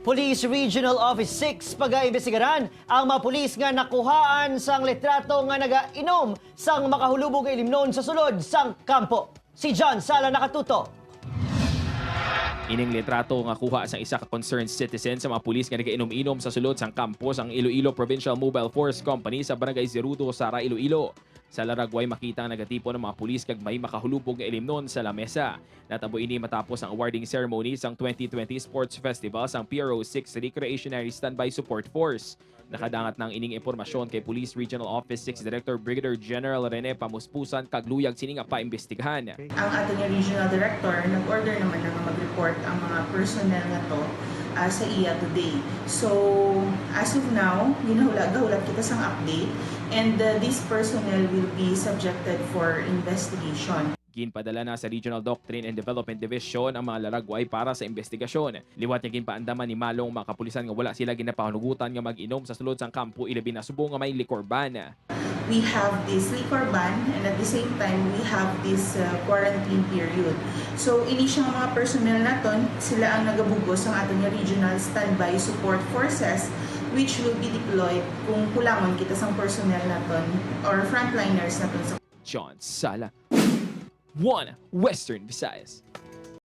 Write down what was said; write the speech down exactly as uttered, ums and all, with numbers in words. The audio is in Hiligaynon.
Police Regional Office six pagaimbestigaran ang mga pulis nga nakuhaan sang litrato nga nagainom sang makahulubog nga ilimnon sa sulod sang kampo. Si John Sala nakatutok. Ining litrato nga kuha sang isa ka concerned citizen sa mga pulis nga nagainom-inom sa sulod sang kampo sang Iloilo Provincial Mobile Force Company sa Barangay Zerudo, Sara, Iloilo. Sa laragway, makita ang nagatipon ang mga pulis kag may makahulubog nga ilimnon sa lamesa. Natabo ini matapos ang awarding ceremony sang twenty twenty Sports Festival sang P R O six Recreationary Standby Support Force. Nakadangat na ang ining impormasyon kay Police Regional Office six Director Brigadier General Rene Pamuspusan kag luyag sini nga paimbestigahan. Ang aton nga regional director nag-order naman na nga mag-report ang mga personnel nga to ah, sa iya today. So, as of now, ginahulat-gahulat kita sang update, and uh, this personnel will be subjected for investigation. Ginpadala na sa Regional Doctrine and Development Division ang mga laragway para sa investigasyon. Liwat nga ginpaandaman ni Malong ang mga kapulisan nga wala sila ginapahunugutan nga mag-inom sa sulod sang kampo, ilabi na subong nga may liquor ban. We have this liquor ban, and at the same time, we have this uh, quarantine period. So, ini siya nga mga personnel naton, sila ang nagabugos sang aton nga regional standby support forces, which will be deployed kung kulangon kita sang personnel naton or frontliners naton sa John Sala, One Western Visayas.